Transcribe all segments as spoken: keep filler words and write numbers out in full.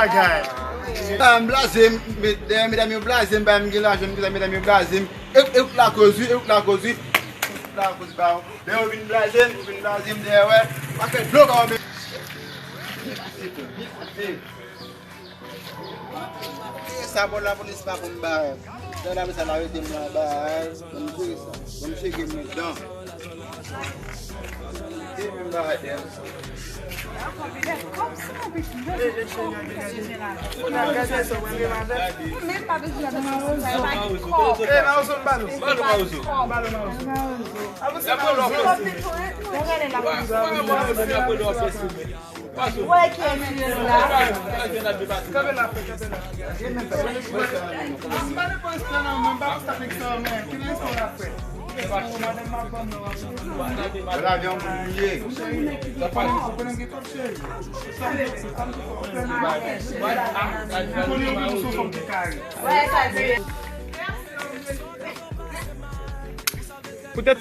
Bagay. Ah, m blaze m, medam, medam yo blaze m, ba m gen lajan, medam, medam yo blaze m. E, e w k lakoz wi, e w k lakoz wi. E w k lakoz ba w. Lè yo vin blaze m, yo vin blaze m dèyè, wè. Pa fè dlo ba w men. Sa bon, lapolis pa konn bagay. Lè lapolis al arete m nan bagay, bon m jere sa. Bon m cheke m nan dan. Poutèt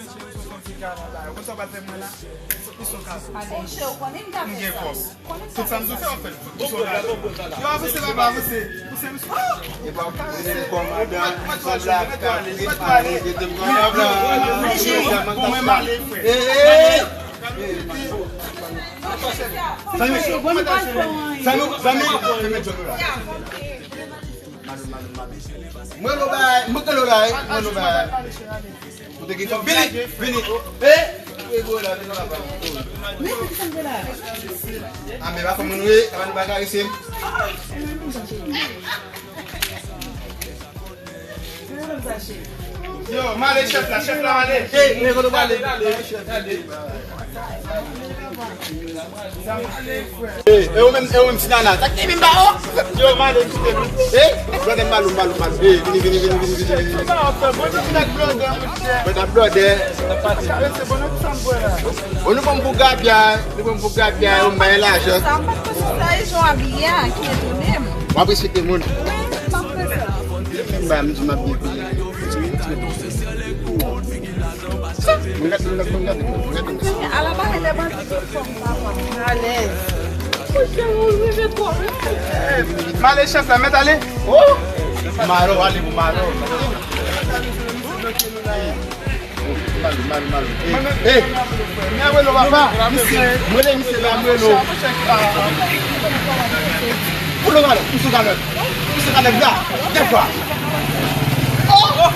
Monchè, ou konnen m ta fè sa. Tout sa m sou fè, w ap fè l. Yo, avanse, papa, avanse. Pouse, pouse. E pa w ki konnen kòmandan, sòlda, kapitèn, mwen male, frè. Zanmi, zanmi, zanmi, zanmi, fèmen djòl ou la. Mwen lo bay, mwen lo bay, mwen lo bay. Ou te gen kòb, vini, vini. E, e, gwo la, vini la, pa. Men, se ki sa m fè la? A, men pa fè moun ri, pa nou pa karese m. Yo, male chèf la, chèf la male. Ey, men kote w prale? Ey, e ou menm, e ou menm ti nana. Sa ki menm ba ou? Yo, male kite nou. Ey, blòdè malo, malo, malo. Ey, vini, vini, vini, vini, vini, vini. Blòdè, blòdè. Bon, nou pran pou gabya, nou pran pou gabya, ou bay lajan. Sa, m pa t panse sa, e jan w abiye a ki etone m. W ap respekte moun. Wi, m ap fè sa. M ba m di m ap bebe. Mwen gade, mwen gade, mwen gade, mwen gade. Ala ba lè bandi ki fòm papa. Alèz. Monchè, ou rive twò lwen. Male chèf la, mèt ale. Oh! Malo, ale pou malo. Malo, malo, malo. Ey, ey. Mwen rele w papa. Misye, mwen rele misye la, mwen rele w. Pou lo malo, misye kalòt. Misye kalòt la. Dèfwa. Oh!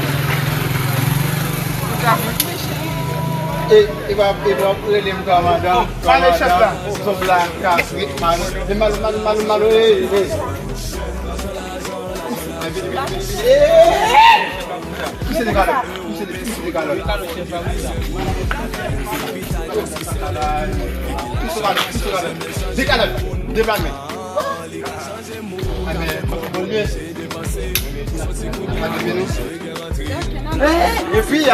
E, e pa, e pa rele m kòmandan. Male chèf la. Kòmandan, sòlda, kapitèn, malo, malo, malo, malo, malo, ey, ey. Ey! Misye dekalòt. Misye de-, misye dekalòt. Misye dekalòt. Misye dekalòt. Dekalòt. Deplase. Amen. Bon Dieu. Epi, a,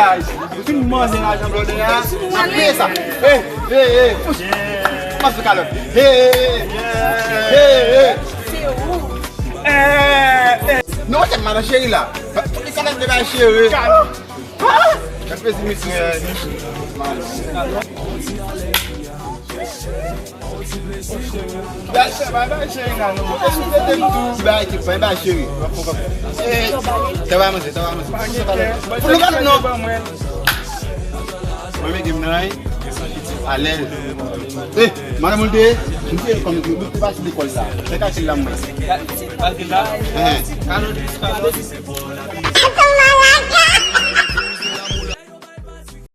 ou fin manje lajan blòdè a, n ap peye sa. Ey, ey, ey. Pase kalòt. Ey, ey, ey. Non, se madan cheri la. Tout li kanal de bay cheri. Kalòt. Gad pezi misye. Bay cheri la, non. Bay cheri. Ey, travay manje, travay manje. Pou nou gade, non. Mwen, men gen nan, alèz. Ey, madan mwen te, mwen te kòm, mwen te pati lekòl sa. Se ka se la mwen. Kalòt, kalòt.